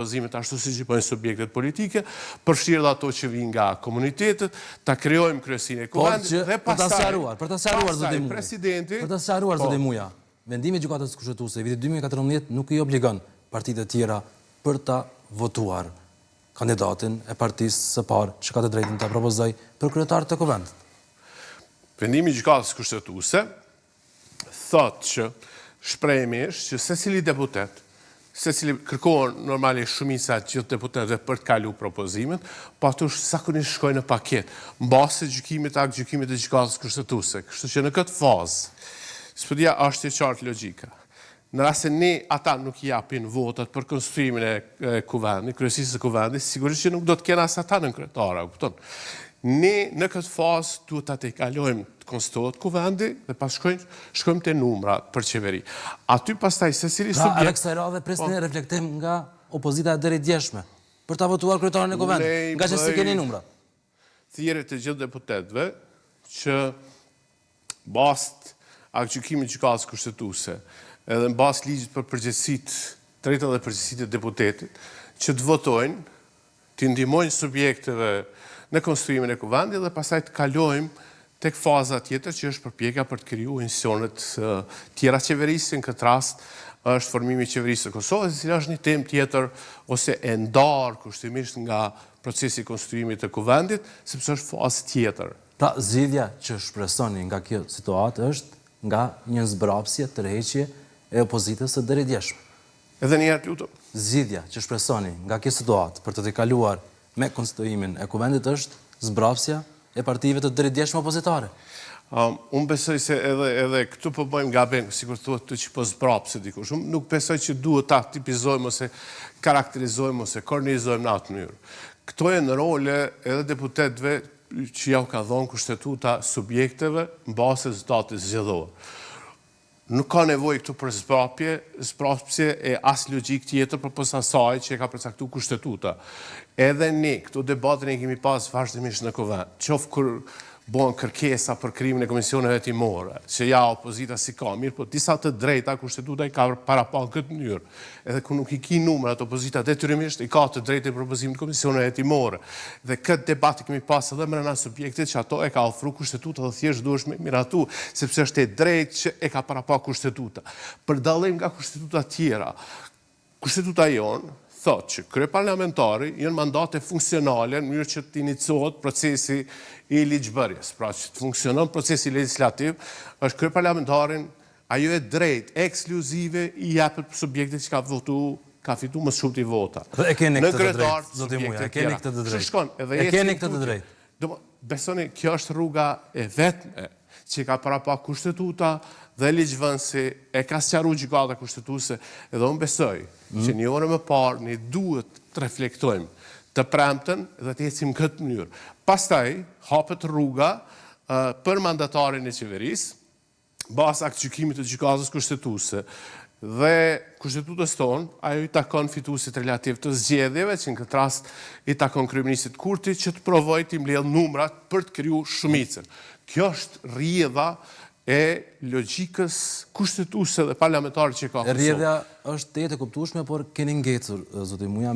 Propozimet ashtu siç i bëjnë subjektet politike, përfshirë dhe ato që vijnë nga komunitetet, ta krijojmë kryesinë e Kuvendit dhe pastaj pastaj presidenti Për ta sqaruar zoti Muja, vendimi i Gjykatës Kushtetuese i vitit 2014 nuk i obligon partitë e tjera për ta votuar kandidatin e partisë së parë që ka të drejtën ta propozojë për kryetar të Kuvendit. Vendimi i Gjykatës Kushtetuese thotë që shprehimisht që secili deputet, secili kërkohen normalisht shumica e gjithë deputetëve për të kalu propozimet, po ato zakonisht shkojnë në paketë, në bazë të gjykimit, aktgjykimit të Gjykatës Kushtetuese. Kështu që në këtë fazë, s'po di a është e qartë logjika. Në rast se ne ata nuk i japin votat për konstituimin e Kuvendit, kryesisë së Kuvendit, sigurisht që nuk do të kenë as ata nënkryetarë, a kupton? Ne në këtë fazë duhet ta tejkalojmë të konstituohet Kuvendi dhe pas shkojmë shkojmë te numrat për qeveri. Aty pastaj secili Pra, edhe subjekt kësaj radhe prisni po. reflektim nga opozita e deridjeshme për ta votuar kryetarin e Kuvendit, ngaqë s'i keni numrat. Thirrje të gjithë deputetëve që Bazë të aktgjykimit të Gjykatës Kushtetuese edhe në bazë të ligjit për përgjegjësitë, drejtat dhe përgjegjësitë e deputetit, që të votojnë, t'i ndihmojnë subjekteve në konstituimin e Kuvendit dhe pastaj të kalojmë tek faza tjetër që është përpjekja për të kriju institucionet tjera qeverisëse, në këtë rast është formimi i Qeverisë së Kosovës, e cila është një temë tjetër ose e ndarë kushtimisht nga procesi i konstituimit të Kuvendit, sepse është fazë tjetër. Pra, zgjidhja që shpresoni nga kjo situatë është nga një zbrapsje, tërheqje e opozitës së deridjeshme. Edhe një herë të lutem. Zgjidhja që shpresoni nga kjo situatë për të tejkaluar me konstituimin e Kuvendit është zbrapsja e partive të deridjeshme opozitare. Unë besoj se edhe edhe këtu po bëjmë gabim, sikur thuhet këtu që po zbrapset dikush. Unë nuk besoj që duhet ta tipizojmë ose karakterizojmë ose kornizojmë në atë mënyrë. Këto janë role edhe deputetëve që jau ka dhonë Kushtetuta subjekteve në bazë të rezultatit zgjedhor. Nuk ka nevojë këtu për zbrapje, zbrapsje e as logjikë tjetër përpos asaj që e ka përcaktu Kushtetuta. Edhe ne këto debate ne i kemi pas vazhdimisht në Kuvend, qoftë kur bohen kërkesa për krijimin e komisioneve hetimore, që ja opozita s'i ka, mirëpo disa të drejta Kushtetuta i ka parapa në këtë mënyrë. Edhe kur nuk i ki numrat, opozita detyrimisht i ka të drejtën e propozimit të komisioneve hetimore. Dhe këtë debat e kemi pas edhe mrena subjektit që ato e ka ofru Kushtetuta dhe thjesht duhesh me miratu, sepse është e drejtë që e ka parapa Kushtetuta. Për dallim nga Kushtetutat tjera, Kushtetuta jonë thotë që kryeparlamentari janë mandate funksionale në mënyrë që të iniciohet procesi i ligjbërjes. Pra që të funksionon procesi legjislativ, është kryeparlamentarin Ajo e drejtë ekskluzive i jepet subjektit që ka votu, ka fitu më së shumti vota. Dhe e keni këtë të drejtë, zoti Muja, e keni këtë të drejtë. Shkon, edhe e keni këtë të drejtë. Do, besoni, kjo është rruga e vetme që ka parapa kushtetuta dhe ligjvënësi e ka sqaru gjykata kushtetuese edhe unë besoj mm. që një orë më parë ne duhet të reflektojmë të premten dhe të ecim këtë mënyrë. Pastaj hapet rruga uh, për mandatarin e qeverisë, bazë aktgjykimit të Gjykatës Kushtetuese dhe Kushtetutës tonë, ajo i takon fituesit relativ të zgjedhjeve, që në këtë rast i takon kryeministrit Kurti që të provojë t'i mbledhë numrat për të kriju shumicën. Kjo është rrjedha e logjikës kushtetuese dhe parlamentare që ka Kosova. Rrjedha është tejet e kuptueshme, por keni ngecur, zoti Muja.